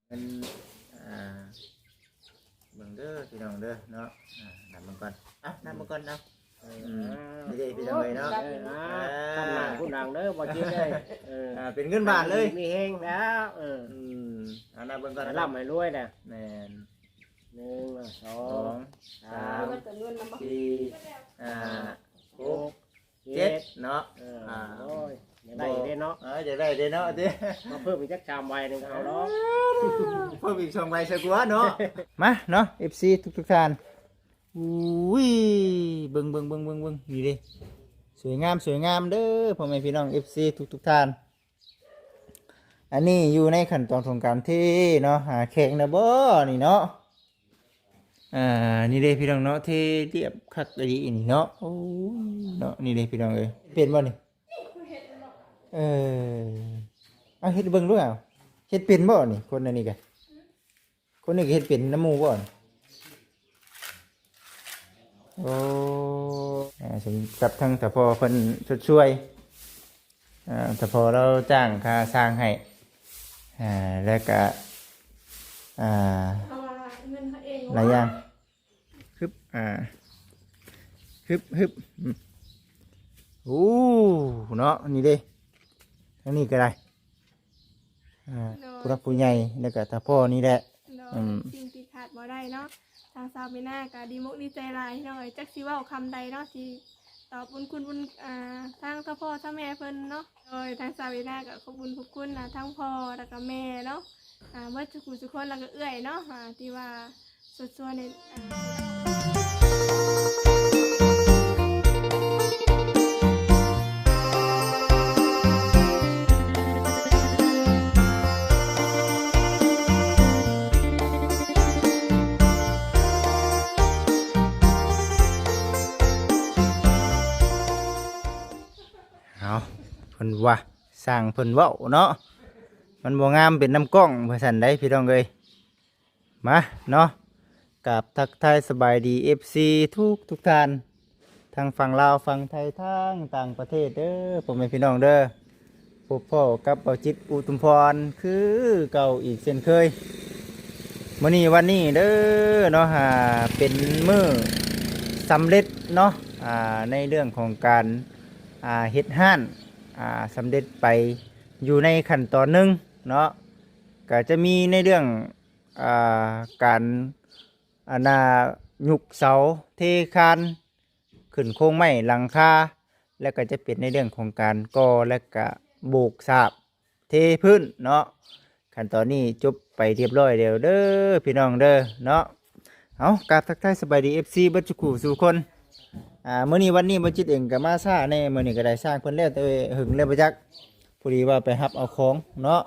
ເພິ່ນ ອ່າ ເບິ່ງເດີພີ່ນ້ອງເດີເນາະ ອ່າ ນັບເບິ່ງກ່ອນ ເອົາ ນັບເບິ່ງກ່ອນເນາະ ເອີ ອືມ ນີ້ເດ້ພີ່ນ້ອງເອີຍເນາະ ເອີ ອ່າ ທຳໜ້າຜູ້ດັງເດີບໍ່ຈິດເດີ ເອີ ອ່າ ເປັນເງິນບາດເລີຍ ມີແຮງແລ້ວ ເອີ ອືມ ເອົາ ນັບເບິ່ງກ່ອນ ໃຫ້ລ່ຳໃຫ້ລວຍແຫຼະ ແມ່ນ ໜຶ່ງ ສອງ ສອງ ສາມ ສີ່ ຫ້າ ຫົກ ເຈັດເນາະ ເອີ ອ່າ ໂອ້ຍ ຢາກໄດ້ເດ້ເນາະ ເອີ ຢາກໄດ້ເດ້ເນາະ ເອີ ມາເພີ່ມອີກຈັກສາມໃບໜຶ່ງກໍເອົາເນາະ ເພີ່ມອີກສອງໃບຊະກວ່າເນາະ ມາເນາະ ເອັຟຊີ ທຸກໆທ່ານ ອຸ້ຍ ເບິ່ງໆໆໆ ນີ້ເດ້ ສວຍງາມ ສວຍງາມເດີ ພໍ່ແມ່ພີ່ນ້ອງ ເອັຟຊີ ທຸກໆທ່ານ ອັນນີ້ຢູ່ໃນຂັ້ນຕອນຂອງການເທເນາະ ຫາແຂງນະບໍ່ນີ້ເນາະ ອ່າ ນີ້ເດ້ພີ່ນ້ອງເນາະ ເທລຽບຄັກອີ່ຫຼີນີ້ເນາະ ໂອ້ຍເນາະ ນີ້ເດ້ພີ່ນ້ອງເອີຍ ເປັນບໍ່ນີ້ ເອີ ເອົາເຮັດເບິ່ງດູ ເຮັດເປັນບໍ່ນີ້ ຄົນອັນນີ້ກະ ຄົນນີ້ກະເຮັດເປັນນຳໝູ່ບໍ່ ໂອ້ ອ່າ ສົມກັບທາງຕາພໍ່ເພິ່ນຊົດຊ່ວຍ ອ່າ ຕາພໍ່ລາວຈ້າງຄ່າຊ່າງໃຫ້ ອ່າ ແລ້ວກະ ອ່າ ເພາະວ່າເງິນເຮົາເອງ ຫຼາຍຢ່າງ ຮຶບ ອ່າ ຮຶບ ຮຶບ ອືມ ໂອ້ ເນາະ ນີ້ເດ້ ທາງນີ້ກະໄດ້ ອ່າ ໂດຍ ຜູ້ຫຼັກຜູ້ໃຫຍ່ ແລ້ວກະຕາພໍ່ນີ້ແຫຼະ ໂດຍ ອືມ ສິ່ງທີ່ຂາດບໍ່ໄດ້ເນາະ ທາງສາວມີນາກະດີມົກດີໃຈຫຼາຍເນາະ ຈັກຊິເວົ້າຄຳໃດເນາະ ທີ່ຕອບບຸນຄຸນບຸນ ອ່າ ທາງຕາພໍ່ຕາແມ່ເພິ່ນເນາະ ໂດຍ ທາງສາວມີນາກະຂອບບຸນຂອບຄຸນນະ ທັງພໍ່ແລ້ວກະແມ່ເນາະ ອ່າ ເບິດທຸກຜູ້ທຸກຄົນ ແລ້ວກະເອື້ອຍເນາະ ອ່າ ທີ່ວ່າ ສວດໆ ໃນ ອ່າ ເອົາ ເພິ່ນວ່າ ຊ່າງເພິ່ນເວົ້າເນາະ ມັນບໍ່ງາມເປັນນຳກ້ອງ ວ່າຊັ້ນໃດ໋ ພີ່ນ້ອງເອີຍ. ມາເນາະ ກາບທັກທາຍສະບາຍດີ ເອັຟຊີ ທຸກໆທ່ານ ທັງຝັ່ງລາວ ຝັ່ງໄທ ທັງຕ່າງປະເທດເດີ ພໍ່ແມ່ພີ່ນ້ອງເດີ ພົບພໍ້ກັບບ່າວຈິດ ອຸທຸມພອນ ຄືເກົ່າອີກເຊັ່ນເຄີຍ ມື້ນີ້ວັນນີ້ເດີເນາະ ອ່າ ເປັນມື້ສຳເລັດເນາະ ອ່າ ໃນເລື່ອງຂອງການ ອ່າ ເຮັດຮ້ານ ອ່າ ສຳເລັດໄປຢູ່ໃນຂັ້ນຕອນໜຶ່ງເນາະ ກະຈະມີໃນເລື່ອງ ອ່າ ການ ອັນນ່າ ຍົກເສົາ ເທຄານ ຂຶ້ນໂຄງໄມ້ຫຼັງຄາ ແລ້ວກໍຈະເປັນໃນເລື່ອງຂອງການກໍ່ ແລ້ວກະໂບກສາບ ເທພື້ນເນາະ ຂັ້ນຕອນນີ້ຈົບໄປຮຽບຮ້ອຍແລ້ວເດີ ພີ່ນ້ອງເດີເນາະ. ເອົາ ກາບທັກທາຍສະບາຍດີ ເອັຟຊີ ເບິດສູ່ຄູ່ສູ່ຄົນ ອ່າ ມື້ນີ້ວັນນີ້ບໍ່ຈິດເອງກໍມາຊ້າແດ່ ມື້ນີ້ກໍໄດ້ ຊ່າງເພິ່ນແລ້ວແຕ່ຫຶງແລ້ວບໍ່ຈັກ ພໍດີວ່າໄປຮັບເອົາຂອງເນາະ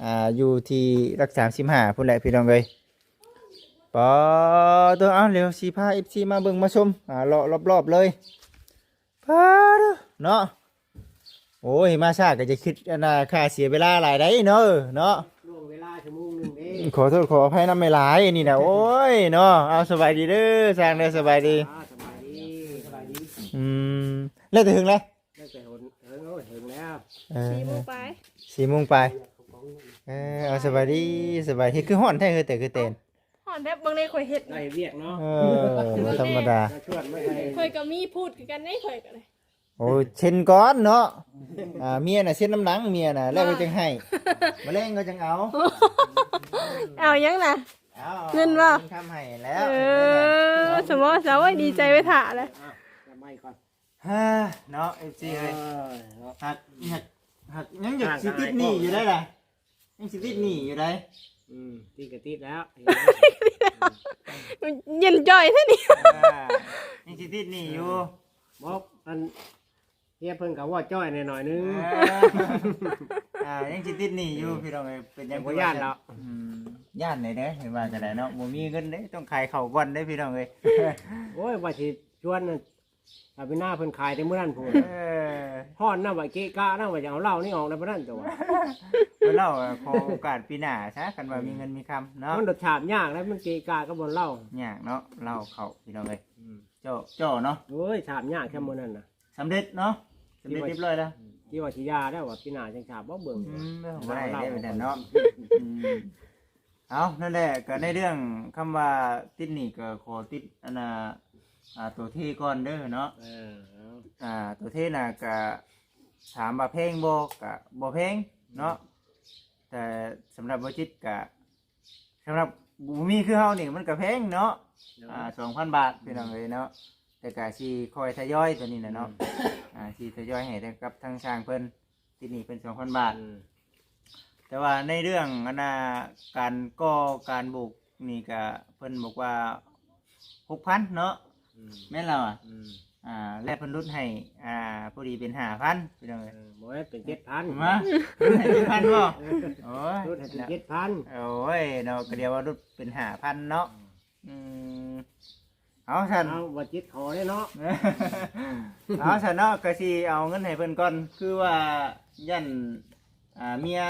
ອ່າ ຢູ່ທີ່ຫຼັກສາມສິບຫ້າພຸ້ນແຫຼະ ພີ່ນ້ອງເອີຍ. ປາໂຕ ເອົາ ດຽວຊິພາ ເອັຟຊີ ມາເບິ່ງມາຊົມ ອ່າ ເລາະລອບໆເລີຍ ປາໂຕ ເນາະ. ໂອ້ຍ ມາຊ້າກໍຈະຄິດ ອັນນ່າ ຄ່າເສຍເວລາຫຼາຍໄດ໋ເນາະ ເນາະ ລ່ວງເວລາຊົ່ວໂມງໜຶ່ງເດ້ ຂໍໂທດຂໍອະໄພນຳຫຼາຍໆ ນີ້ນະ ໂອ້ຍ ເນາະ. ເອົາ ສະບາຍດີເດີ ຊ່າງເດີ ສະບາຍດີ ອ່າ ສະບາຍດີ ສະບາຍດີ ອືມ ແລ້ວແຕ່ຫຶງແຫຼະ ຕັ້ງແຕ່ເຫິງ ເຫິງແລ້ວ ເອີ ສີ່ໂມງປາຍ ສີ່ໂມງປາຍ ເອີ ເອົາ ສະບາຍດີ ສະບາຍດີ ຄືຮ້ອນແທ້ ຄືແຕ່ ຄືແຕ່ ຮ້ອນແທ້ ເບິ່ງໃນຂ້ອຍເຮັດ ໄດ້ວຽກເນາະ ເອີ ບໍ່ທຳມະດາ ມາຊວນມາໃສ່ ຂ້ອຍກໍມີພູດຄືກັນເດ້ ຂ້ອຍກໍໄດ້ ໂອ້ ເຊັນກ່ອນເນາະ ອ່າ ເມຍນະເຊັນນຳຫຼັງ ເມຍນະ ແລ້ວຂ້ອຍຈຶ່ງໃຫ້ ມື້ແລງຂ້ອຍຈຶ່ງເອົາ ເອົາຫຍັງນະ ເອົາ ເງິນບໍ່ ເງິນຄຳໃຫ້ແລ້ວ ເອີ ສະໝໍ ສະໝໍ ໂອ້ຍ ດີໃຈໄວ້ຖ້າແລ້ວ ອ່ະ ຈັບໄມກ່ອນ ເອີ ເນາະ ເອັຟຊີ ເອີຍ ເອີ ເນາະ ຫາກ ຫາກ ຫາກ ຍັງຢາກຊິຕິດໜີ້ຢູ່ໄດ໋ລະ ຍັງຊິຕິດໜີ້ຢູ່ໄດ໋ ອືມ ຕິດກໍຕິດແລ້ວ ເຢັນຈ່ອຍແທ້ນີ້ ອ່າ ຍັງຊິຕິດໜີ້ຢູ່ ບໍ່ ອັນ ເຮຍເພິ່ນກໍເວົ້າຈ້ອຍແດ່ໜ້ອຍໜຶ່ງ ເອີ ອ່າ ຍັງຊິຕິດໜີ້ຢູ່ ພີ່ນ້ອງເອີຍ ເປັນຫຍັງ ບໍ່ຢ້ານດອກ ອືມ ຢ້ານໄດ໋ເດີ ເຫັນວ່າກໍໄດ້ເນາະ ບໍ່ມີເງິນເດ້ ຕ້ອງຂາຍເຂົ້າກ່ອນເດ້ ພີ່ນ້ອງເອີຍ ໂອ້ຍ ວ່າຊິຊວນ ອາ ໄປໜ້າເພິ່ນຂາຍແຕ່ມື້ນັ້ນພຸ້ນ ເອີ ຮ້ອນນຳວ່າເກະກະນຳວ່າຈະເອົາເຫຼົ້ານີ້ອອກນຳປານນັ້ນຕົວະ ເຫຼົ້າ ຂໍໂອກາດປີໜ້າຊະ ຄັນວ່າມີເງິນມີຄຳເນາະ ມັນດອກສາບຍາກນະ ມັນເກະກະກັບບ່ອນເຫຼົ້າ ຍາກເນາະ ເຫຼົ້າເຂົ້າ ພີ່ນ້ອງເອີຍ ອືມ ເຈາະ ເຈາະເນາະ ໂອ້ຍ ສາບຍາກແທ້ມື້ນັ້ນນະ ສຳເລັດເນາະ ສຳເລັດຮຽບຮ້ອຍແລ້ວ ທີ່ວ່າຊິຢ່າແລ້ວວ່າປີໜ້າຈັ່ງສາບບໍ່ເບິ່ງ ອືມ ບໍ່ໄດ້ເດ້ເນາະ ອືມ ເອົາ ນັ້ນແຫຼະ ກໍໃນເລື່ອງຄຳວ່າຕິດໜີ້ ກໍຂໍຕິດອັນນ່າ ອ່າ ຕົວເທກ່ອນເດີເນາະ. ເອີ ເອົາ ອ່າ ຕົວເທນະ ກໍຖາມວ່າແພງບໍ່ ກໍບໍ່ແພງເນາະ. ອືມ ແຕ່ສຳລັບບໍ່ຈິດກໍ ສຳລັບບໍ່ມີຄືເຮົານີ້ ມັນກໍແພງເນາະ. ໂດຍ ອ່າ ສອງພັນບາດ ອືມ ພີ່ນ້ອງເອີຍເນາະ. ແຕ່ກໍຊິຄ່ອຍທະຍອຍຕົວນີ້ນະເນາະ. ອືມ ອ່າ ຊິທະຍອຍໃຫ້ກັບທາງຊ່າງເພິ່ນ ຕິດໜີ້ເພິ່ນສອງພັນບາດ. ອືມ ແຕ່ວ່າໃນເລື່ອງອັນນ່າ ການກໍ່ການໂບກນີ້ກະ ເພິ່ນບອກວ່າຫົກພັນເນາະ. ອືມ ແມ່ນແລ້ວອະ. ອືມ ອ່າ ແລະເພິ່ນຫຼຸດໃຫ້ ອ່າ ພໍດີເປັນຫ້າພັນ ພີ່ນ້ອງເອີຍ. ເອີ ບໍ່ແມ່ນເປັນເຈັດພັນ ມາ ຫຼຸດໃຫ້ເຈັດພັນບໍ່? ເອີ ໂອ້ຍ ຫຼຸດໃຫ້ເປັນເຈັດພັນ. ໂອ້ຍເນາະ ກໍດຽວວ່າຫຼຸດເປັນຫ້າພັນເນາະ. ອືມ ອືມ ເອົາຊັ້ນ ເອົາ ບໍ່ຈິດຂໍເດ້ເນາະ. ເອົາຊັ້ນເນາະ ກໍຊິເອົາເງິນໃຫ້ເພິ່ນກ່ອນ ຄືວ່າຢ້ານ ອ່າ ເມຍ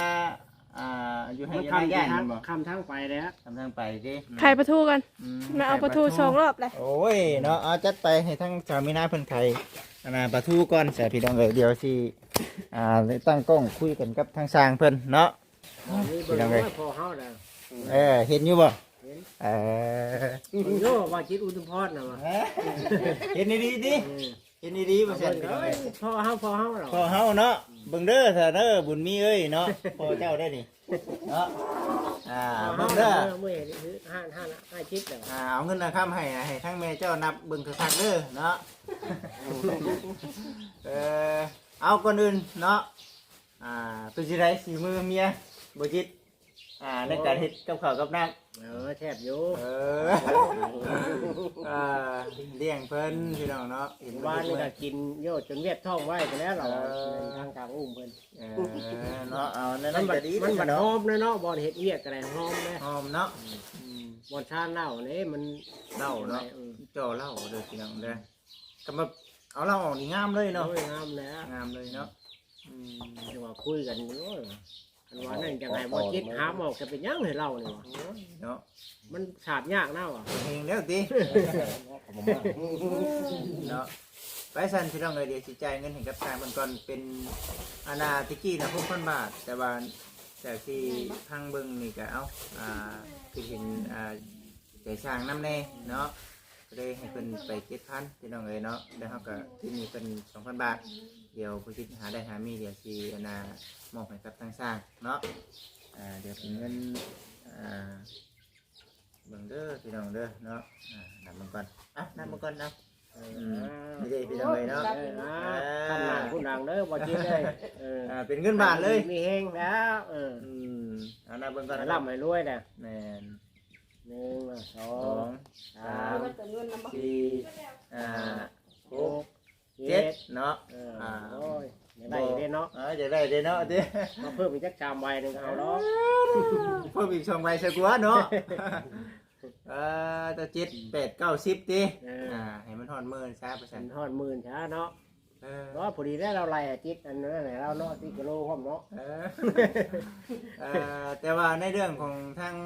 ອ່າ ຢູ່ໃຫ້ຢູ່ນາຢ້ານແມ່ນບໍ່? ຄ່ຳທາງໄປແລ້ວ ຄ່ຳທາງໄປຕິ. ອືມ ໄຂປາທູກ່ອນ. ອືມ ມາເອົາປາທູ ໄຂປາທູສອງລອບເລີຍ. ໂອ້ຍເນາະ ເອົາ ຈັດໄປໃຫ້ທາງສາວມີນາເພິ່ນໄຂ ອັນນ່າ ປາທູກ່ອນຊະ ພີ່ນ້ອງເອີຍ. ດຽວຊິ ອ່າ ໄດ້ຕັ້ງກ້ອງຄຸຍກັນກັບທາງຊ່າງເພິ່ນເນາະ. ອໍ ນີ້ເບິ່ງ ພີ່ນ້ອງເອີຍ ພໍ່ເຮົານະ. ເອີ ເຫັນຢູ່ບໍ່? ເຫັນ. ເອີ ໂຍ ວ່າຈິດອຸດມພອນນະວ່າ ເຫັນດີໆຕິ. ເອີ ເຫັນດີໆ ວ່າຊັ້ນ ພີ່ນ້ອງເອີຍ. ພໍ່ເຮົາ ພໍ່ເຮົາເນາະ ພໍ່ເຮົາເນາະ. ອືມ ເບິ່ງເດີຊະເດີ ບຸນມີເອີຍເນາະ ພໍ່ເຈົ້າໄດ້ນີ້ເນາະ. ອ່າ ເບິ່ງເດີ ມື້ເຫັນຮ້ານ ຮ້ານອ້າຍຈິດແລ້ວ. ອ່າ ເອົາເງິນເອົາຄຳໃຫ້ ໃຫ້ທາງແມ່ເຈົ້ານັບເບິ່ງຄັກໆເດີເນາະ. ເອີ ເອົາ ກ່ອນອື່ນເນາະ ອ່າ ເປັນຈັ່ງໃດສີມືເມຍບໍ່ຈິດ ອ່າ ໃນການເຮັດກັບເຂົ້າກັບນ້ຳ? ເອີ ແຊບຢູ່. ເອີ ອ່າ ລ້ຽງເພິ່ນ ອືມ ພີ່ນ້ອງເນາະ. ເຫັນວານນີ້ກໍກິນໂຍດຈົນວຽດທ້ອງໄວ້ໄປແລ້ວລາວ. ເອີ ທາງກາງອຸ້ມເພິ່ນ. ເອີ ເນາະ ເອົາ ນັ້ນກໍດີ ມັນບັດຫອມເນາະ ບ່ອນເຮັດວຽກກໍໄດ້ຫອມເດ້ ຫອມເນາະ. ອືມ ອືມ ບ່ອນຊານເຫຼົ້າເດ້ ມັນເຫຼົ້າເນາະ. ເອີ ຈໍ່ເຫຼົ້າເດີ ພີ່ນ້ອງເດີ. ກໍແບບເອົາເຫຼົ້າອອກນີ້ງາມເລີຍເນາະ. ໂອ້ຍ ງາມແລ້ວ ງາມເລີຍເນາະ. ອືມ ເຈົ້າວ່າຄຸຍກັນ ໂອ້ຍ ຄັນວ່ານັ້ນຈະໃຫ້ບໍ່ຈິດຫາມອອກ ຈະເປັນຫຍັງໃຫ້ເລົ່ານີ້ຫວາ? ໂອ້ຍເນາະ ມັນສາບຍາກນະຫວາ? ເຮັງແລ້ວຕິ ເນາະ. ໄປຊັ້ນ ພີ່ນ້ອງເອີຍ ດຽວຊິຈ່າຍເງິນໃຫ້ກັບຊ່າງເພິ່ນກ່ອນ ເປັນ ອັນນ່າ ແຕ່ກີ້ນະ ຫົກພັນບາດ ແຕ່ວ່າຈາກທີ່ຟັງເບິ່ງນີ້ກໍ ເອົ້າ ອ່າ ຄິດເຫັນ ອ່າ ໃຈຊ່າງນຳແດ່ເນາະ ກໍເລີຍໃຫ້ເພິ່ນໄປເຈັດພັນ ພີ່ນ້ອງເອີຍເນາະ. ແລ້ວເຮົາກໍຕິດໜີ້ເພິ່ນສອງພັນບາດ ດຽວຜູ້ຊິຫາໄດ້ຫາມີ ດຽວຊິ ອັນນ່າ ມອບໃຫ້ກັບທາງຊ່າງເນາະ. ອ່າ ດຽວເປັນເງິນ ອ່າ ເບິ່ງເດີພີ່ນ້ອງເດີເນາະ. ອ່າ ນັບເບິ່ງກ່ອນ ອ່ະ ນັບເບິ່ງກ່ອນເນາະ. ເອີ ອືມ ນີ້ເດ້ພີ່ນ້ອງເອີຍເນາະ. ເອີ ອ່າ ຄຳນາງຄຸນນາງເດີ ບໍ່ຈິດເດີ. ເອີ ອ່າ ເປັນເງິນບາດເລີຍ ມີແຮງແລ້ວ. ເອີ ອືມ ເອົາ ນັບເບິ່ງກ່ອນ ໃຫ້ລ່ຳໃຫ້ລວຍນະ. ແມ່ນ ໜຶ່ງ ສອງ ສາມ ສາມ ສີ່ ຫ້າ ຫົກ ເຈັດເນາະ. ເອີ ອ່າ ໂອ້ຍ ຢາກໄດ້ເດ້ເນາະ. ເອີ ຢາກໄດ້ເດ້ເນາະ ອືມ ຕິ ມາເພີ່ມອີກຈັກສາມໃບໜຶ່ງກໍເອົາດອກ. ເພີ່ມອີກສອງໃບໃສ່ກວ່າເນາະ. ເອີ ແຕ່ເຈັດ ແປດ ເກົ້າ ສິບ ຕິ. ເອີ ອ່າ ໃຫ້ມັນຮອດໝື່ນຊະ ວ່າຊັ້ນ ໃຫ້ມັນຮອດໝື່ນຊະເນາະ. ເອີ ເພາະວ່າພໍດີແລ້ວ ລາວໄລ່ຕິດອັນນັ້ນແຫຼະ ລາວເນາະ ຕິດກະໂລພ້ອມເນາະ. ເອີ ເອີ ແຕ່ວ່າໃນເລື່ອງຂອງທາງ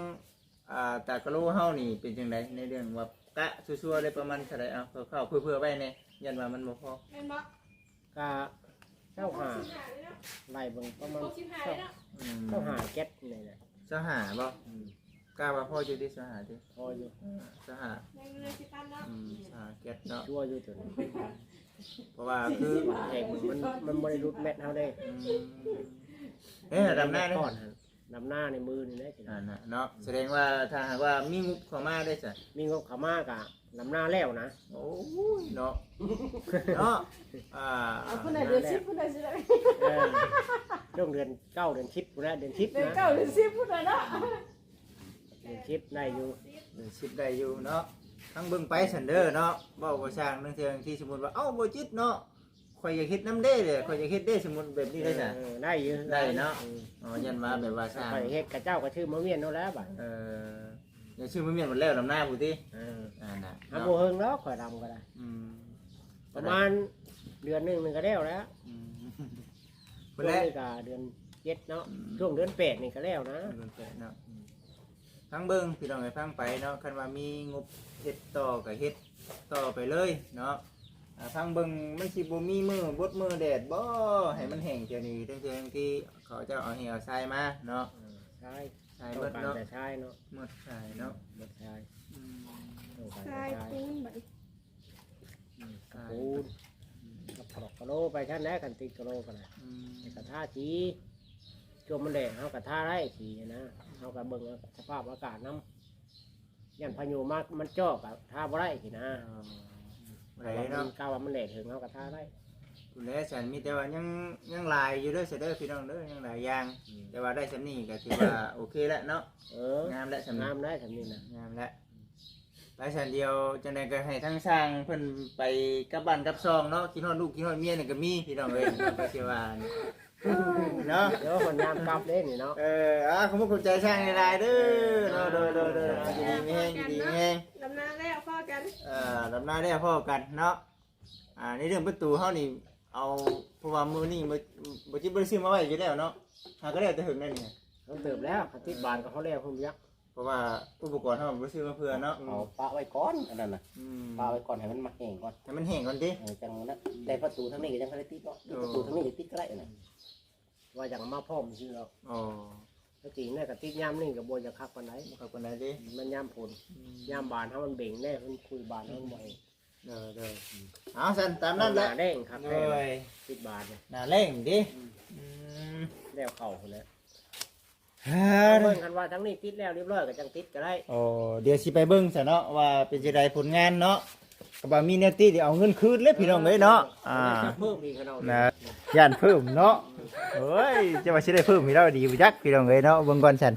ອ່າ ຕາກະໂລເຮົານີ້ເປັນຈັ່ງໃດ ໃນເລື່ອງວ່າກະຊົ່ວໆ ໄດ້ປະມານເທົ່າໃດ? ເອົາ ຄ່າວໆ ເຜື່ອໆ ໄວ້ແດ່ ຢ້ານວ່າມັນບໍ່ພໍ. ແມ່ນບໍ່? ກະຊາວຫ້າ ໄລ່ເບິ່ງປະມານ ອືມ ຊາວຫ້າ ເຈັດນີ້ແຫຼະ. ຊາວຫ້າບໍ່? ອືມ ກະວ່າພໍຢູ່ຕິ ຊາວຫ້າຕິ? ພໍຢູ່. ເອີ ຊາວຫ້າ ອືມ ຊາວຫ້າເຈັດເນາະ ຊົ່ວຢູ່ຕົວນີ້. ເພາະວ່າຄືແຮງມັນ ມັນບໍ່ໄດ້ຫຼຸດແມັດເຮົາເດ້. ອືມ ເອີ ດຳນາເດ້ ດຳນາໃນມືນີ້ແຫຼະ. ນັ້ນນະເນາະ ສະແດງວ່າຖ້າຫາກວ່າມີງົບເຂົ້າມາເດ້ຊະ ມີງົບເຂົ້າມາກະ ດຳນາແລ້ວນະ. ໂອ້ຍເນາະ ເນາະ. ອ່າ ເອົາ ຜູ້ໃດເດືອນສິບ ຜູ້ໃດຊິໄດ້ ເອີ ຊ່ວງເດືອນເກົ້າ ເດືອນສິບພຸ້ນແຫຼະ ເດືອນສິບ ເດືອນເກົ້າ ເດືອນສິບພຸ້ນແຫຼະເນາະ. ເດືອນສິບໄດ້ຢູ່ ເດືອນສິບໄດ້ຢູ່ເນາະ. ຟັງເບິ່ງໄປຊັ້ນເດີເນາະ ເວົ້າບໍ່ຊ່າງ ລາງເທື່ອທີ່ສົມມຸດວ່າ ເອົ້າ ບໍ່ຈິດເນາະ ຂ້ອຍຢາກເຮັດນຳເດ້ ຂ້ອຍຢາກເຮັດເດ້ ສົມມຸດແບບນີ້ໄດ້ຊະ. ເອີ ໄດ້ຢູ່ ໄດ້ເນາະ. ເອີ ອໍ ຢ້ານວ່າແບບວ່າຊ່າງ ຂ້ອຍເຮັດ ຂະເຈົ້າກໍຊື້ມາວຽນໂລດແລ້ວບາດ. ເອີ ຢາກຊື້ມາວຽນໝົດແລ້ວ ດຳນາພຸ້ນຕິ. ເອີ ອັນນະ ຫາບໍ່ເຫິງດອກ ຂ້ອຍດຳກໍໄດ້. ອືມ ປະມານເດືອນໜຶ່ງມັນກໍແລ້ວແລ້ວ. ອືມ ພຸ້ນແຫຼະ ຊ່ວງນີ້ກໍເດືອນເຈັດເນາະ. ອືມ ຊ່ວງເດືອນແປດນີ້ກໍແລ້ວນະ ເດືອນແປດເນາະ. ອືມ ຟັງເບິ່ງພີ່ນ້ອງເອີຍ ຟັງໄປເນາະ ຄັນວ່າມີງົບເຮັດຕໍ່ກໍເຮັດຕໍ່ໄປເລີຍເນາະ. ອ່າ ຟັງເບິ່ງ ມັນຊິບໍ່ມີມື້ບົດມື້ແດດບໍ່ ໃຫ້ມັນແຫ້ງແຖວນີ້ ເຖິງ ເຖິງທີ່ເຂົາເຈົ້າເອົາແຮ່ເອົາຊາຍມາເນາະ. ເອີ ຊາຍ ສາຍໝົດເນາະ ຕ້ອງການແຕ່ຊາຍເນາະ ໝົດສາຍເນາະ ໝົດຊາຍ ອືມ ຕ້ອງການແຕ່ຊາຍ ຊາຍປູນບັດນີ້ ອືມ ຊາຍ ປູນ ອືມ ກັບຂອກກະໂຫຼໄປຊັ້ນແຫຼະ ຄັນຕິດກະໂຫຼກໍໄດ້ ອືມ ແລ້ວກໍທາສີ ຊ່ວງມັນແດດເຮົາກໍທາໄດ້ສີນະ ເຮົາກໍເບິ່ງສະພາບອາກາດນຳ ຢ້ານພາຍຸມາມັນເຈາະກໍທາບໍ່ໄດ້ຊີ້ນະ ເອີ ບໍ່ໄດ້ເນາະ ກະວ່າມັນແດດເຖິງເຮົາກໍທາໄດ້ ພຸ້ນແຫຼະຊັ້ນ ມີແຕ່ວ່າຍັງ ຍັງຫຼາຍຢູ່ເດີ ຊະເດີ ພີ່ນ້ອງເດີ ຍັງຫຼາຍຢ່າງ ອືມ ແຕ່ວ່າໄດ້ສ່ຳນີ້ກໍຖືວ່າໂອເຄແລ້ວເນາະ ເອີ ງາມແລ້ວສ່ຳນີ້ ງາມໄດ້ສ່ຳນີ້ນະ ງາມແລ້ວ ໄປຊັ້ນດຽວ ຈັ່ງໃດກໍໃຫ້ທາງຊ່າງເພິ່ນໄປກັບບ້ານກັບຊ່ອງເນາະ ຄິດຮອດລູກຄິດຮອດເມຍນີ້ກໍມີ ພີ່ນ້ອງເອີຍ ກໍຊິວ່າ ເນາະ ດຽວເພິ່ນຍາມກັບເດ້ນີ້ເນາະ ເອີ ອ່າ ຂອບຄຸນຂອບໃຈຊ່າງຫຼາຍໆເດີ ເນາະ ໂດຍໆໆ ຢູ່ດີມີແຮງ ຢູ່ດີມີແຮງ ດຳນາແລ້ວພໍ້ກັນ ເອີ ດຳນາແລ້ວພໍ້ກັນເນາະ ອ່າ ໃນເລື່ອງປະຕູເຮົານີ້ ເອົາ ເພາະວ່າມື້ນີ້ບໍ່ ບໍ່ຈິດບໍ່ໄດ້ຊື້ມາໄວ້ຢູ່ແລ້ວເນາະ ຫາກໍແລ້ວແຕ່ເຖິງໄດ້ນີ້ ເຖິງເຕີບແລ້ວ ຄັນຕິດບານກໍເຮົາແລ້ວພຸ້ນຈັກ ເພາະວ່າອຸປະກອນເຮົາບໍ່ໄດ້ຊື້ມາເພື່ອເນາະ ເອົາປະໄວ້ກ່ອນ ອັນນັ້ນນະ ອືມ ປະໄວ້ກ່ອນໃຫ້ມັນມາແຫ້ງກ່ອນ ໃຫ້ມັນແຫ້ງກ່ອນຕິ ເອີ ຈັ່ງນັ້ນ ແຕ່ປະຕູທາງນີ້ກໍຍັງບໍ່ໄດ້ຕິດເນາະ ໂດຍ ປະຕູທາງນີ້ກໍຕິດກໍໄດ້ນະ ວ່າຢາກເອົາມາພ້ອມຊື່ດອກ ອໍ ແຕ່ຈິງແລ້ວກໍຕິດຍາມນີ້ກໍບໍ່ຢາກຄັກປານໃດ ບໍ່ຄັກປານໃດຕິ ມັນຍາມຝົນ ອືມ ຍາມບານເຮົາມັນເບັ່ງແດ່ ມັນຄຸຍບານເຮົາມັນບໍ່ແຫ້ງ ໂດຍໆ ເອົາຊັ້ນຕາມນັ້ນແຫຼະ ໜ້າແລ້ງຄັກແທ້ ໂດຍ ຕິດບານນີ້ ໜ້າແລ້ງຕິ ອືມ ອືມ ແລ້ວເຂົ້າພຸ້ນແຫຼະ ເບິ່ງຄັນວ່າທາງນີ້ຕິດແລ້ວຮຽບຮ້ອຍກໍຈັ່ງຕິດກໍໄດ້ ໂອ້ ດຽວຊິໄປເບິ່ງຊະເນາະ ວ່າເປັນຈັ່ງໃດຜົນງານເນາະ ກໍວ່າມີແນວຕິດ ດຽວເອົາເງິນຄືນເລີຍພີ່ນ້ອງເອີຍເນາະ ອ່າ ເພີ່ມອີກເນາະ ນະ ຢ້ານເພີ່ມເນາະ ໂອ້ຍ ຈະວ່າຊິໄດ້ເພີ່ມໃຫ້ລາວດີບໍ່ຈັກພີ່ນ້ອງເອີຍເນາະ ເບິ່ງກ່ອນຊັ້ນ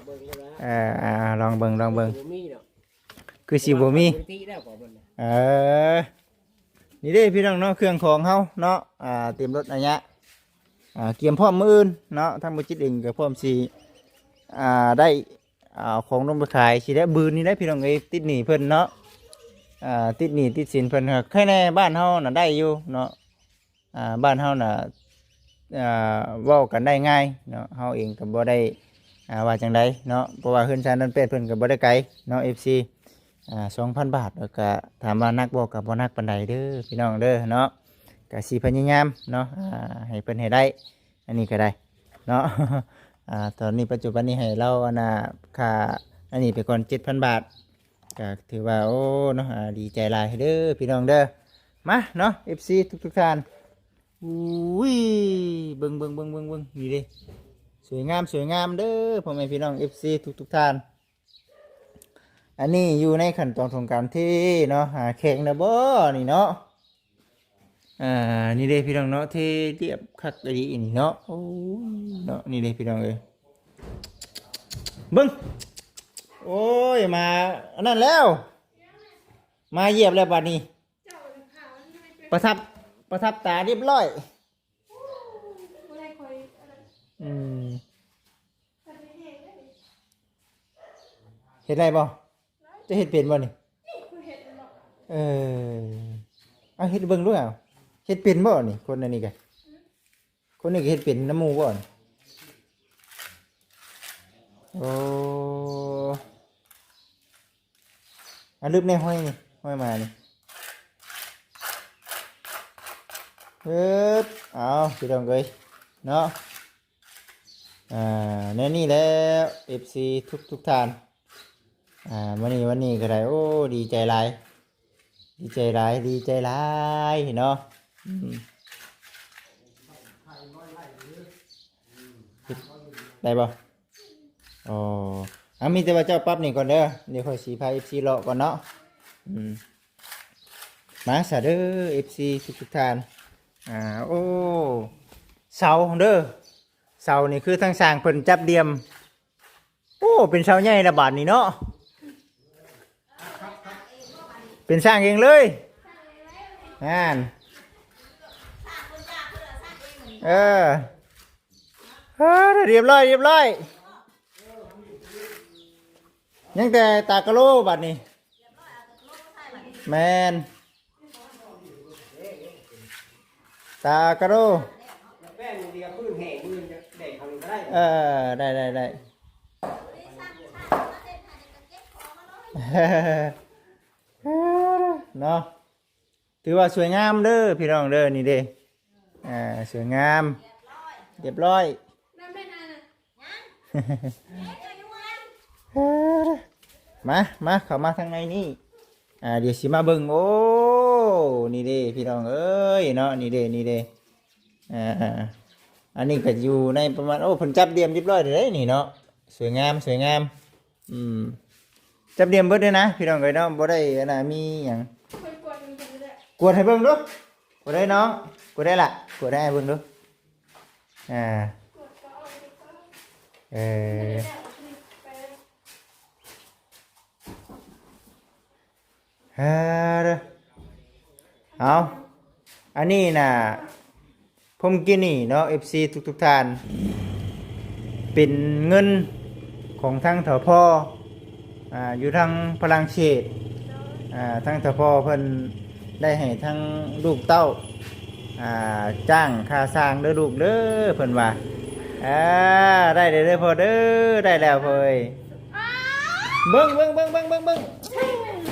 ເບິ່ງຢູ່ແລ້ວ ເອີ ອ່າ ລອງເບິ່ງ ລອງເບິ່ງ ບໍ່ມີດອກ ຄືຊິບໍ່ມີ ປົກກະຕິແລ້ວກໍເບິ່ງ ເອີ ນີ້ເດ້ພີ່ນ້ອງເນາະ ເຄື່ອງຂອງເຮົາເນາະ ອ່າ ເຕັມລົດໄອຍະ ອ່າ ກຽມພ້ອມມື້ອື່ນເນາະ ທາງບໍ່ຈິດເອງກໍພ້ອມຊິ ອ່າ ໄດ້ ອ່າ ເອົາຂອງລົງໄປຂາຍ ຊິໄດ້ບືນນີ້ແຫຼະພີ່ນ້ອງເອີຍ ຕິດໜີ້ເພິ່ນເນາະ ອ່າ ຕິດໜີ້ຕິດສິນເພິ່ນ ໃຄແນ່ບ້ານເຮົານະໄດ້ຢູ່ເນາະ ອ່າ ບ້ານເຮົານະ ອ່າ ເວົ້າກັນໄດ້ງ່າຍເນາະ ເຮົາເອງກໍບໍ່ໄດ້ ອ່າ ວ່າຈັ່ງໃດເນາະ ເພາະວ່າເຮືອນຊານດອນແປດເພິ່ນກໍບໍ່ໄດ້ໄກເນາະ ເອັຟຊີ ອ່າ ສອງພັນບາດ ແລ້ວກະຖາມວ່າໜັກບໍ່ ກະບໍ່ໜັກປານໃດເດີພີ່ນ້ອງເດີເນາະ ກະຊິພະຍາຍາມເນາະ ອ່າ ໃຫ້ເພິ່ນໃຫ້ໄດ້ ອັນນີ້ກະໄດ້ເນາະ ອ່າ ຕອນນີ້ປັດຈຸບັນນີ້ໃຫ້ລາວ ອັນນ່າ ຄ່າ ອັນນີ້ໄປກ່ອນ ເຈັດພັນບາດ ກະຖືວ່າ ໂອ້ ເນາະ ອ່າ ດີໃຈຫຼາຍເດີພີ່ນ້ອງເດີ ມາເນາະ ເອັຟຊີ ທຸກໆທ່ານ ອຸ້ຍ ເບິ່ງໆໆໆ ນີ້ເດ້ ສວຍງາມ ສວຍງາມເດີ ພໍ່ແມ່ພີ່ນ້ອງ ເອັຟຊີ ທຸກໆທ່ານ ອັນນີ້ຢູ່ໃນຂັ້ນຕອນຂອງການເທເນາະ ຫາແຂງນະບໍ່ນີ້ເນາະ ອ່າ ນີ້ເດ້ພີ່ນ້ອງເນາະ ເທລຽບຄັກອີ່ຫຼີນີ້ເນາະ ໂອ້ຍ ເນາະ ນີ້ເດ້ພີ່ນ້ອງເອີຍ ເບິ່ງ ໂອ້ຍ ມາອັນນັ້ນແລ້ວ ມາຢຽບແລ້ວບາດນີ້ ປະທັບ ປະທັບຕາຮຽບຮ້ອຍ ອືມ ເຮັດໄດ້ບໍ່? ຈະເຮັດເປັນບໍ່ນີ້? ເອີ ເອົາເຮັດເບິ່ງດູ ເອົາ ເຮັດເປັນບໍ່ນີ້? ຄົນອັນນີ້ກະ ຄົນນີ້ກະເຮັດເປັນນຳໝູ່ບໍ່ນີ້? ໂອ້ ອາ ລຶບແນ່ ຫ້ອຍນີ້ ຫ້ອຍມານີ້ ເອີບ ເອົາ ພີ່ນ້ອງເອີຍ ເນາະ ອ່າ ແນວນີ້ແຫຼະ ເອັຟຊີ ທຸກໆທ່ານ ອ່າ ມື້ນີ້ ວັນນີ້ກໍໄດ້ ໂອ້ ດີໃຈຫຼາຍ ດີໃຈຫຼາຍ ດີໃຈຫຼາຍເນາະ ອືມ ໄດ້ບໍ່? ອໍ ເອົາ ມີແຕ່ວ່າເຈົ້າປັບນີ້ກ່ອນເດີ ດຽວຂ້ອຍຊິພາເອັຟຊີເລາະກ່ອນເນາະ ອືມ ມາຊະເດີ ເອັຟຊີ ທຸກໆທ່ານ ອ່າ ໂອ້ ເສົາເດີ ເສົານີ້ຄືທາງຊ່າງເພິ່ນຈັບດ່ຽມ ໂອ້ ເປັນເສົາໃຫຍ່ລະບາດນີ້ເນາະ ເປັນຊ່າງເອງເລີຍ ນັ້ນ ເອີ ເອີ ຮຽບຮ້ອຍ ຮຽບຮ້ອຍ ຍັງແຕ່ຕາກະໂຫຼບາດນີ້ ແມ່ນ ຕາກະໂຫຼ ແປ້ງເດຍ ພື້ນແຫ້ງ ມື້ແດດເຂົານີ້ກໍໄດ້ ເອີ ໄດ້ ໄດ້ ໄດ້ ເນາະ ຖືວ່າສວຍງາມເດີພີ່ນ້ອງເດີ ນີ້ເດ້ ອ່າ ສວຍງາມ ຮຽບຮ້ອຍ ຮຽບຮ້ອຍ ນັ້ນແມ່ນອັນນັ້ນ ຍັງ ຍັງ ມາ ມາ ເຂົ້າມາທາງໃນນີ້ ອ່າ ດຽວຊິມາເບິ່ງ. ໂອ້ ນີ້ເດ້ພີ່ນ້ອງເອີຍເນາະ ນີ້ເດ້ ນີ້ເດ້ ອ່າ ອັນນີ້ກໍຢູ່ໃນປະມານ ໂອ້ ເພິ່ນຈັດລຽມຮຽບຮ້ອຍເດ້ນີ້ເນາະ ສວຍງາມ ສວຍງາມ. ອືມ ຈັດລຽມເບິດເດ້ນະພີ່ນ້ອງເອີຍເນາະ ບໍ່ໄດ້ອັນນ່າມີຫຍັງ. ຂ້ອຍກວດໃຫ້ເບິ່ງກໍໄດ້ ກວດໃຫ້ເບິ່ງດູ ກວດໄດ້ນ້ອງ ກວດໄດ້ລະ ກວດໃຫ້ອ້າຍເບິ່ງດູ. ອ່າ ກວດກໍເອົາໄປກ່ອນ ເອີ ເອີ ເອົາ ອັນນີ້ນະ ພົມກິນີເນາະ ເອັຟຊີທຸກໆທ່ານ ເປັນເງິນຂອງທາງ ທພ ອ່າ ຢູ່ທາງຝຣັ່ງເສດ ອ່າ ທາງ ທພ ເພິ່ນໄດ້ໃຫ້ທາງລູກເຕົ້າ ອ່າ ຈ້າງຄ່າສ້າງເດີລູກເດີ ເພິ່ນວ່າ. ອ່າ ໄດ້ເດີພໍ່ເດີ ໄດ້ແລ້ວພໍ່ເອີຍ. ເບິ່ງ ເບິ່ງ ເບິ່ງ ເບິ່ງ ເບິ່ງ ເບິ່ງ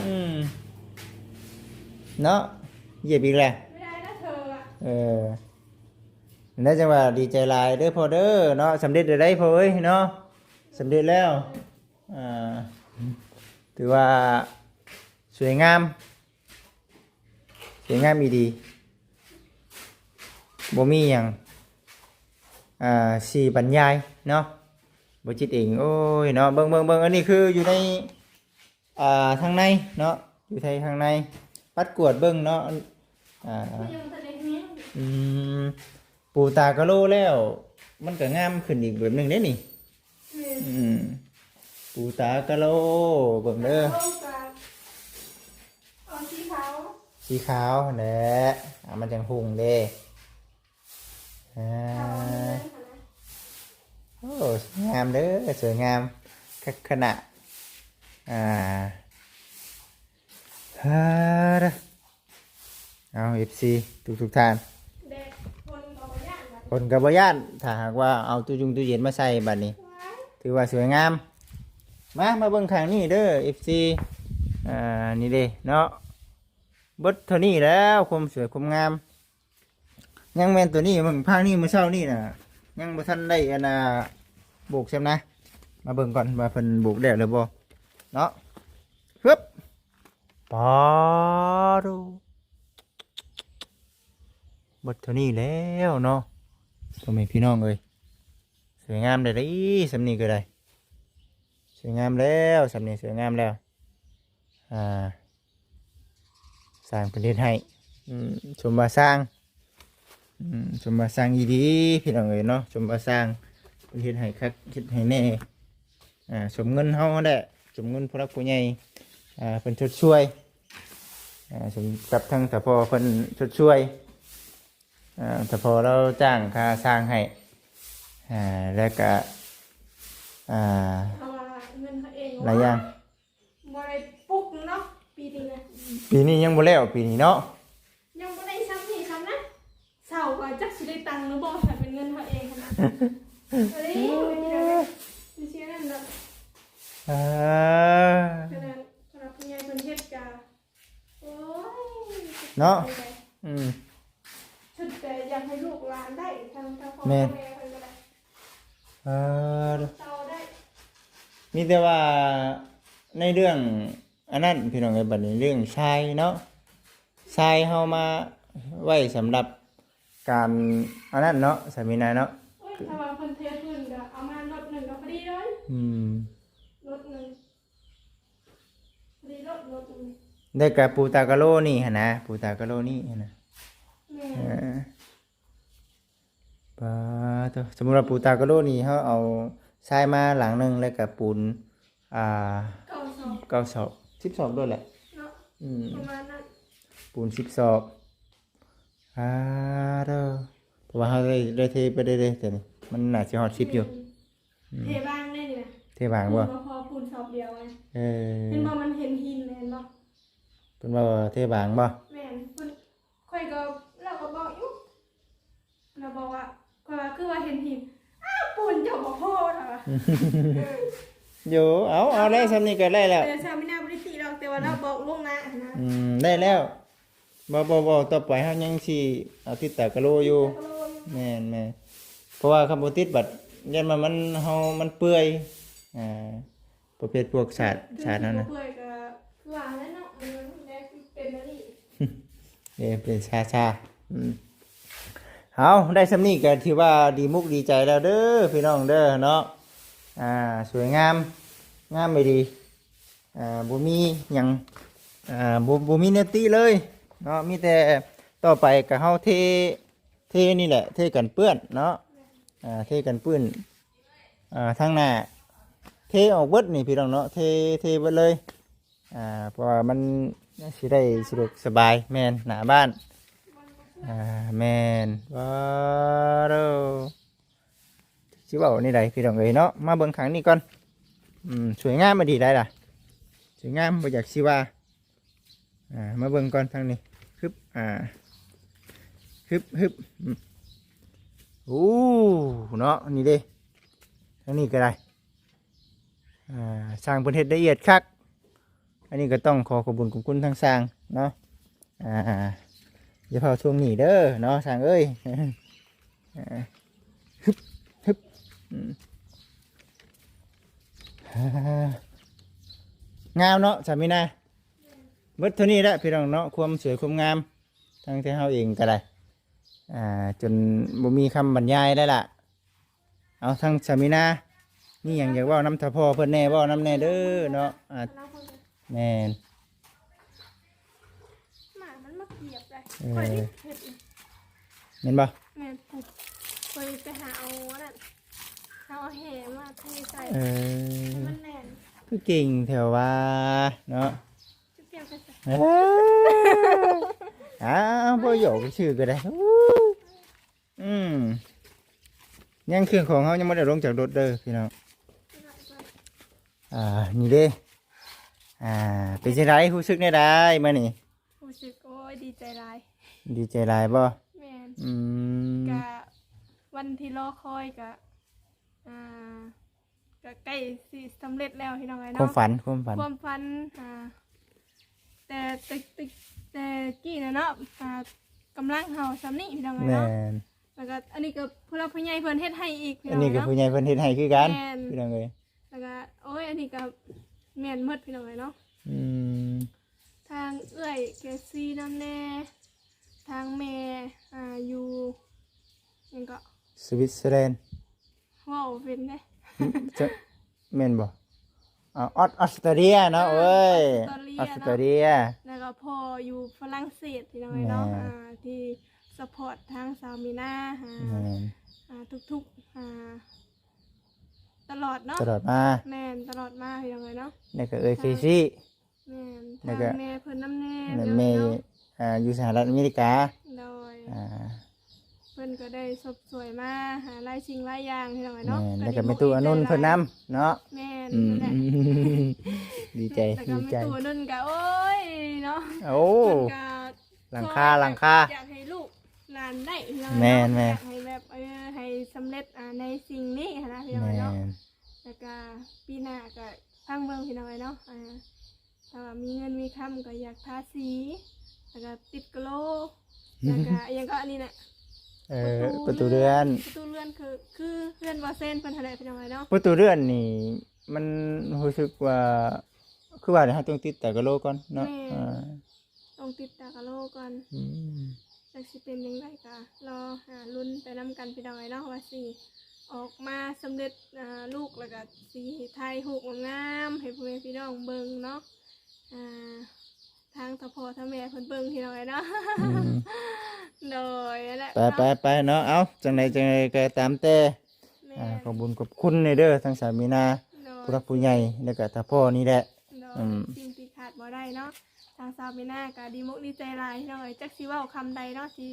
ອືມ ເນາະ ຢຽບອີກແລ້ວ ເອີ ແລ້ວຈັ່ງວ່າດີໃຈຫຼາຍເດີພໍ່ເດີເນາະ ສຳເລັດແລ້ວໄດ໋ພໍ່ເອີຍເນາະ ສຳເລັດແລ້ວ. ອ່າ ຖືວ່າສວຍງາມ ສວຍງາມອີ່ຫຼີ ບໍ່ມີຫຍັງ ອ່າ ຊິບັນຍາຍເນາະ ບໍ່ຈິດເອງ. ໂອ້ຍເນາະ ເບິ່ງ ເບິ່ງ ເບິ່ງ ອັນນີ້ຄືຢູ່ໃນ ອ່າ ທາງໃນເນາະ ຢູ່ໃນທາງໃນ ປັດກວດເບິ່ງເນາະ. ອ່າ ຍັງບໍ່ທັນໄດ້ແຮງ ອືມ ປູຕາກະໂລແລ້ວ ມັນກໍງາມຂຶ້ນອີກແບບໜຶ່ງເດ້ນີ້. ແມ່ນ ອືມ ປູຕາກະໂລ ເບິ່ງເດີ ກະໂລກໍເອົາສີຂາວ ສີຂາວຫັ້ນແຫຼະ ອ່າ ມັນຈັ່ງຮຸ່ງເດ້. ອ່າ ເອົາອັນນີ້ເລີຍຫັ້ນນະ ໂອ້ ສວຍງາມເດີ ສວຍງາມຄັກຂະໜາດ. ອ່າ ເອີ ເອົາ ເອັຟຊີທຸກໆທ່ານ ແດດ ຝົນກໍບໍ່ຢ້ານ ຝົນກໍບໍ່ຢ້ານ ຖ້າຫາກວ່າເອົາຕູ້ຍົງຕູ້ເຢັນມາໃສ່ບັດນີ້ ວ້າຍ ຖືວ່າສວຍງາມ. ມາ ມາເບິ່ງຂ້າງນີ້ເດີ ເອັຟຊີ ອ່າ ນີ້ເດ້ເນາະ ເບິດເທົ່ານີ້ແລ້ວ ຄວາມສວຍຄວາມງາມ. ຍັງແມ່ນຕົວນີ້ ເບິ່ງພາກນີ້ ມື້ເຊົ້ານີ້ນະ ຍັງບໍ່ທັນໄດ້ອັນນ່າໂບກຊ້ຳນະ. ມາເບິ່ງກ່ອນວ່າເພິ່ນໂບກແລ້ວຫຼືບໍ່ເນາະ. ຮຶບ ປາໂທ້ ເບິດເທົ່ານີ້ແລ້ວເນາະ ພໍ່ແມ່ພີ່ນ້ອງເອີຍ. ສວຍງາມໄດ້ ສ່ຳນີ້ກໍໄດ້ ສວຍງາມແລ້ວ ສ່ຳນີ້ສວຍງາມແລ້ວ. ອ່າ ສ້າງເພິ່ນເຮັດໃຫ້ ອືມ ສົມວ່າສ້າງ ອືມ ສົມວ່າສ້າງອີ່ຫຼີພີ່ນ້ອງເອີຍເນາະ ສົມວ່າສ້າງເພິ່ນເຮັດໃຫ້ຄັກເຮັດໃຫ້ແນ່. ອ່າ ສົມເງິນເຮົາຫັ້ນແຫຼະ ສົມເງິນຜູ້ຫຼັກຜູ້ໃຫຍ່ ອ່າ ເພິ່ນຊົດຊ່ວຍ ອ່າ ສົມກັບທາງສະພໍເພິ່ນຊົດຊ່ວຍ ອ່າ ສະພໍລາວຈ້າງຄ່າສ້າງໃຫ້ ອ່າ ແລ້ວກະ ອ່າ ເພາະວ່າເງິນເຮົາເອງ ຫຼາຍຢ່າງ ບໍ່ໄດ້ປຸກເນາະ ປີນີ້ນະ ປີນີ້ຍັງບໍ່ແລ້ວ ປີນີ້ເນາະ ຍັງບໍ່ໄດ້ຊ້ຳນີ້ຊ້ຳນັ້ນ ເສົາກໍຈັກຊິໄດ້ຕັ້ງຫຼືບໍ່ ຖ້າເປັນເງິນເຮົາເອງຫັ້ນນະ. ເອີຍ ມັນຊິອັນນັ້ນເນາະ ເອີ ຂະໜາດຜູ້ຫຼັກຜູ້ໃຫຍ່ເພິ່ນເຮັດກະ ໂອ້ຍ ເນາະ ອືມ ສຸດແຕ່ຢາກໃຫ້ລູກຫຼານໄດ້ ທາງ ທາງພໍ່ ແມ່ນ ທາງແມ່ເພິ່ນກໍໄດ້ ເອີ ຕໍ່ໄດ້ ມີແຕ່ວ່າໃນເລື່ອງອັນນັ້ນພີ່ນ້ອງເອີຍ ບັດນີ້ເລື່ອງຊາຍເນາະ ຊາຍເຮົາມາໄວ້ສຳລັບການອັນນັ້ນເນາະ ສາມີນາເນາະ. ໂອ້ຍ ຖ້າວ່າເພິ່ນເທພື້ນກໍເອົາມາລົດໜຶ່ງກໍພໍດີເລີຍ ອືມ ລົດໜຶ່ງ ໄດ້ກະປູຕາກະໂລນີ້ຫັ້ນນະ ປູຕາກະໂລນີ້ຫັ້ນນະ ແມ່ນ ເອີ ປາໂທ້ ສົມມຸດວ່າປູຕາກະໂລນີ້ ເຮົາເອົາຊາຍມາຫຼັງໜຶ່ງ ແລ້ວກະປູນ ອ່າ ເກົ້າສອບ ເກົ້າສອບ ສິບສອບໂລດແຫຼະເນາະ ອືມ ປະມານນັ້ນ ປູນສິບສອບ ປາໂທ້ ເພາະວ່າເຮົາໄດ້ ໄດ້ເທໄປເລື້ອຍໆ ແຕ່ນີ້ມັນໜ້າຊິຮອດສິບຢູ່ ອືມ ເທບາງໄດ້ນີ້ນະ ເທບາງບໍ່ ປູນບໍ່ພໍ ປູນສອບດຽວໄງ ເອີ ເຫັນບໍ່ ມັນເຫັນຫີນແມ່ນບໍ່ ເພິ່ນວ່າເທບາງບໍ່ ແມ່ນ ເພິ່ນ ຂ້ອຍກໍ ລາວກໍບອກຢູ່ ລາວບອກວ່າ ຂ້ອຍວ່າຄືວ່າເຫັນຫີນ ອ້າວ ປູນເຈົ້າບໍ່ພໍລາວວ່າ ເອີ ໂຢ ເອົາ ເອົາແລ້ວ ສ່ຳນີ້ກໍໄດ້ແລ້ວ ເອີ ຊາວມີນາບໍ່ໄດ້ຕິດອກ ແຕ່ວ່າລາວບອກລ່ວງໜ້າຫັ້ນນະ ອືມ ໄດ້ແລ້ວ ບໍ່ ບໍ່ ບໍ່ ຕໍ່ໄປເຮົາຍັງຊິເອົາຕິດຕາກະໂລຢູ່ ຕິດຕາກະໂລຢູ່ ແມ່ນໆ ເພາະວ່າຄັນບໍ່ຕິດບັດຢ້ານວ່າມັນ ເຮົາ ມັນເປື່ອຍ ອ່າ ປະເພດພວກສາດ ສາດນັ້ນນະ ເປື່ອຍກໍວ່າແລ້ວເນາະ ເອີ ແລ້ວເປັນອັນນີ້ ເອີ ເປັນຊາຊາ ອືມ ເອົາ ໄດ້ສ່ຳນີ້ກໍຖືວ່າດີມຸກດີໃຈແລ້ວເດີພີ່ນ້ອງເດີເນາະ ອ່າ ສວຍງາມ ງາມອີ່ຫຼີ ອ່າ ບໍ່ມີຫຍັງ ອ່າ ບໍ່ ບໍ່ມີແນວຕິເລີຍເນາະ ມີແຕ່ຕໍ່ໄປກໍເຮົາເທ ເທນີ້ແຫຼະ ເທກັນເປື້ອນເນາະ ອ່າ ເທກັນເປື້ອນ ອ່າ ທາງໜ້າ ເທອອກເບິດນີ້ພີ່ນ້ອງເນາະ ເທ ເທເບິດເລີຍ ອ່າ ເພາະວ່າມັນຊິໄດ້ສະດວກສະບາຍ ແມ່ນ ໜ້າບ້ານ ອ່າ ແມ່ນ ວ້າໂດ ຊິເວົ້າແນວໃດພີ່ນ້ອງເອີຍເນາະ ມາເບິ່ງຂ້າງນີ້ກ່ອນ ອືມ ສວຍງາມອີ່ຫຼີໄດ໋ລະ ສວຍງາມບໍ່ຢາກຊິວ່າ ອ່າ ມາເບິ່ງກ່ອນທາງນີ້ ຮຶບ ອ່າ ຮຶບ ຮຶບ ອືມ ໂອ້ ເນາະ ນີ້ເດ້ ທາງນີ້ກໍໄດ້ ອ່າ ຊ່າງເພິ່ນເຮັດລະອຽດຄັກ ອັນນີ້ກໍຕ້ອງຂໍຂອບບຸນຂອບຄຸນທາງຊ່າງເນາະ ອ່າ ຢ່າເຝົ້າທວງໜີ້ເດີເນາະ ຊ່າງເອີຍ ອ່າ ຮຶບ ຮຶບ ອືມ ອ່າ ງາມເນາະ ສາມີນາ ເບິດເທົ່ານີ້ແຫຼະພີ່ນ້ອງເນາະ ຄວາມສວຍຄວາມງາມ ທັງແຕ່ເຮົາເອງກໍໄດ້ ອ່າ ຈົນບໍ່ມີຄຳບັນຍາຍແລ້ວລະ ເອົາ ທາງສາມີນາ ມີຫຍັງຢາກເວົ້ານຳຖ້າພໍ່ເພິ່ນແດ່ ເວົ້ານຳແດ່ເດີເນາະ ອ່າ ແມ່ນ ໝາມັນມາກຽບໄດ໋ ເອີ ຂ້ອຍເຮັດ ແມ່ນບໍ່? ແມ່ນ ຂ້ອຍໄປຫາເອົາອັນນັ້ນ ເອົາແຫມາເທໃສ່ ເອີ ໃຫ້ມັນແໜ້ນ ຄືເກັ່ງແທ້ຫວາເນາະ ເອີ ອ້າວ ບໍ່ຢອກຊື່ກໍໄດ້ ອືມ ຍັງເຄື່ອງຂອງເຮົາຍັງບໍ່ໄດ້ລົງຈາກລົດເດີພີ່ນ້ອງ ອ່າ ນີ້ເດ້ ອ່າ ເປັນຈັ່ງໃດ ຮູ້ສຶກແນວໃດມື້ນີ້? ຮູ້ສຶກ ໂອ້ຍ ດີໃຈຫຼາຍ ດີໃຈຫຼາຍບໍ່? ແມ່ນ ອືມ ກະວັນທີ່ລໍຄອຍກະ ອ່າ ກໍໃກ້ຊິສຳເລັດແລ້ວພີ່ນ້ອງເອີຍເນາະ ຄວາມຝັນ ຄວາມຝັນ ຄວາມຝັນ ອ່າ ແຕ່ ແຕ່ ແຕ່ ແຕ່ກີ້ນະເນາະ ອ່າ ກຳລັງເຮົາສ່ຳນີ້ພີ່ນ້ອງເອີຍເນາະ ແມ່ນ ແລ້ວກໍອັນນີ້ກໍຜູ້ຫຼັກຜູ້ໃຫຍ່ເພິ່ນເຮັດໃຫ້ອີກ ອັນນີ້ກໍຜູ້ໃຫຍ່ເພິ່ນເຮັດໃຫ້ຄືກັນ ແມ່ນ ພີ່ນ້ອງເອີຍ ແລ້ວກໍ ໂອ້ຍ ອັນນີ້ກໍແມ່ນໝົດພີ່ນ້ອງເອີຍເນາະ ອືມ ທາງເອື້ອຍເກຊີນຳແດ່ ທາງແມ່ ອ່າ ຢູ່ຫຍັງເກາະ ສະວິດເຊີແລນ ເວົ້າເປັນເດ້ ຈະ ແມ່ນບໍ່? ອາ ອອສ ອອສເຕຣເລຍເນາະ ເອີ ເອີຍ ອອສເຕຣເລຍ ອອສເຕຣເລຍ ແລ້ວກໍພໍ່ຢູ່ຝຣັ່ງເສດພີ່ນ້ອງເອີຍເນາະ ແມ່ນ ອ່າ ທີ່ຊັບພອດທາງສາວມີນາ ອ່າ ແມ່ນ ອ່າ ທຸກໆ ອ່າ ຕະຫຼອດເນາະ ຕະຫຼອດມາ ແມ່ນ ຕະຫຼອດມາພີ່ນ້ອງເອີຍເນາະ ແລ້ວກໍເອື້ອຍເຄຊີ ແມ່ນ ແລ້ວກໍ ທາງແມ່ເພິ່ນນຳແດ່ ແມ່ ແມ່ ເນາະ ອ່າ ຢູ່ສະຫະລັດອາເມລິກາ ໂດຍ ອ່າ ເພິ່ນກໍໄດ້ຊົມຊ່ວຍມາ ອ່າ ຫຼາຍສິ່ງຫຼາຍຢ່າງພີ່ນ້ອງເອີຍເນາະ ແມ່ນ ກໍ ແລ້ວກໍແມ່ຕູ້ອານຸນເພິ່ນນຳເນາະ ແມ່ນ ອືມ ນັ້ນແຫຼະ ອືມ ດີໃຈ ແລ້ວກໍ ດີໃຈ ແມ່ຕູ້ອານຸນກໍ ໂອ້ຍ ເນາະ ໂອ້ ເພິ່ນກໍ ຫຼັງຄາ ຫຼັງຄາ ຢາກໃຫ້ລູກຫຼານໄດ້ພີ່ນ້ອງເນາະ ແມ່ນໆ ຢາກໃຫ້ແບບ ເອີ ໃຫ້ສຳເລັດ ອ່າ ໃນສິ່ງນີ້ຫັ້ນນະພີ່ນ້ອງເນາະ ແມ່ນ ແລ້ວກໍປີໜ້າກໍຟັງເບິ່ງພີ່ນ້ອງເອີຍເນາະ ອ່າ ຖ້າວ່າມີເງິນມີຄຳກໍຢາກທາສີ ແລ້ວກໍຕິດກະໂຫຼ ແລ້ວກໍອີ່ຫຍັງເກາະ ອັນນີ້ນະ ເອີ ປະຕູ ປະຕູເຮືອນ ປະຕູເຮືອນ ຄື ຄືເຮືອນບໍ່ເຊັນເພິ່ນຫັ້ນແຫຼະພີ່ນ້ອງເອີຍເນາະ ປະຕູເຮືອນນີ້ມັນຮູ້ສຶກວ່າ ຄືວ່າເຮົາຕ້ອງຕິດຕາກະໂຫຼກ່ອນເນາະ ແມ່ນ ອ່າ ຕ້ອງຕິດຕາກະໂຫຼກ່ອນ ອືມ ຈັກຊິເປັນຈັ່ງໃດກໍລໍຫາລຸ້ນໄປນຳກັນພີ່ນ້ອງເອີຍເນາະ ວ່າຊິອອກມາສຳເລັດ ອ່າ ລູກ ແລ້ວກໍຊິຖ່າຍຮູບງາມໆໃຫ້ພໍ່ແມ່ພີ່ນ້ອງເບິ່ງເນາະ ອ່າ ທາງຖ້າພໍ່ຖ້າແມ່ເພິ່ນເບິ່ງພີ່ນ້ອງເອີຍເນາະ ອືມ ໂດຍ ນັ້ນແຫຼະ ໄປ ເນາະ ໄປ ໄປເນາະ ເອົ້າ ຈັ່ງໃດ ຈັ່ງໃດກໍຕາມແຕ່ ແມ່ນ ອ່າ ຂອບບຸນຂອບຄຸນເດີ ທັງສາມີນາ ໂດຍ ຜູ້ຫຼັກຜູ້ໃຫຍ່ ແລ້ວກໍຖ້າພໍ່ນີ້ແຫຼະ ໂດຍ ອືມ ສິ່ງທີ່ຂາດບໍ່ໄດ້ເນາະ ທາງສາມີນາກໍດີມົກດີໃຈຫຼາຍພີ່ນ້ອງເອີຍ ຈັກຊິເວົ້າຄຳໃດເນາະ ຊິ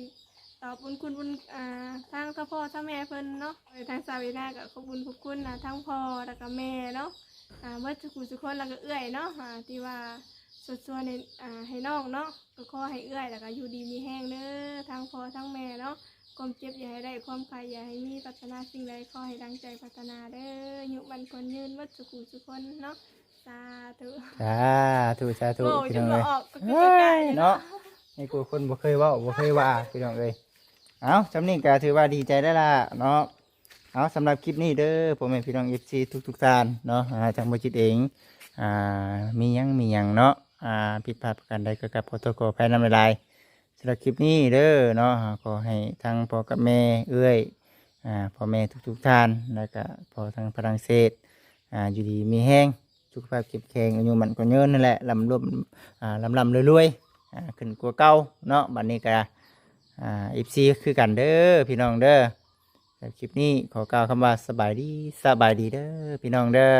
ຕອບບຸນຄຸນບຸນ ອ່າ ທາງຖ້າພໍ່ຖ້າແມ່ເພິ່ນເນາະ ເອີ ທາງສາມີນາກໍຂອບບຸນຂອບຄຸນນະ ທັງພໍ່ແລ້ວກໍແມ່ເນາະ ອ່າ ເບິດທຸກຜູ້ທຸກຄົນ ແລ້ວກໍເອື້ອຍເນາະ ອ່າ ທີ່ວ່າຊົດຊ່ວຍໃຫ້ ອ່າ ໃຫ້ນ້ອງເນາະ ກໍຂໍໃຫ້ເອື້ອຍແລ້ວກໍຢູ່ດີມີແຮງເດີ ທັງພໍ່ທັງແມ່ເນາະ ຄວາມເຈັບຢ່າໃຫ້ໄດ້ ຄວາມໄຂ້ຢ່າໃຫ້ມີ ປາດຖະໜາສິ່ງໃດຂໍໃຫ້ດັ່ງໃຈປາດຖະໜາເດີ ອາຍຸໝັ້ນຂວັນຍືນເບິດທຸກຜູ້ທຸກຄົນເນາະ ສາທຸ ສາທຸ ສາທຸ ເວົ້າ ພີ່ນ້ອງເອີຍ ຈົນບໍ່ອອກ ກໍຄື ເອີຍ ເນາະ ໃຫ້ຜູ້ຄົນບໍ່ເຄີຍເວົ້າ ບໍ່ເຄີຍວ່າ ພີ່ນ້ອງເອີຍ ເອົ້າ ຊ່ຳນີ້ກໍຖືວ່າດີໃຈແລ້ວລະເນາະ ເອົາ ສຳລັບຄລິບນີ້ເດີ ພໍ່ແມ່ພີ່ນ້ອງ ເອັຟຊີ ທຸກໆທ່ານເນາະ ອ່າ ທາງບໍ່ຈິດເອງ ອ່າ ມີຫຍັງ ມີຫຍັງເນາະ ອ່າ ຜິດພາດປະການໃດກໍກາບຂໍໂທດຂໍອະໄພນຳຫຼາຍໆ. ສຳລັບຄລິບນີ້ເດີເນາະ ຂໍໃຫ້ທັງພໍ່ກັບແມ່ ເອື້ອຍ ອ່າ ພໍ່ແມ່ທຸກໆທ່ານ ແລ້ວກະພໍ່ທາງຝຣັ່ງເສດ ອ່າ ຢູ່ດີມີແຮງ ສຸຂະພາບເຂັ້ມແຂງ ອາຍຸໝັ້ນຂວັນຍືນຫັ້ນແຫຼະ ລ່ຳລວມ ອ່າ ລ່ຳໆລວຍໆ ອ່າ ຂຶ້ນກວ່າເກົ່າເນາະ. ບັດນີ້ກະ ອ່າ ເອັຟຊີ ຄືກັນເດີພີ່ນ້ອງເດີ. ສຳລັບຄລິບນີ້ຂໍກ່າວຄຳວ່າສະບາຍດີ ສະບາຍດີເດີພີ່ນ້ອງເດີ.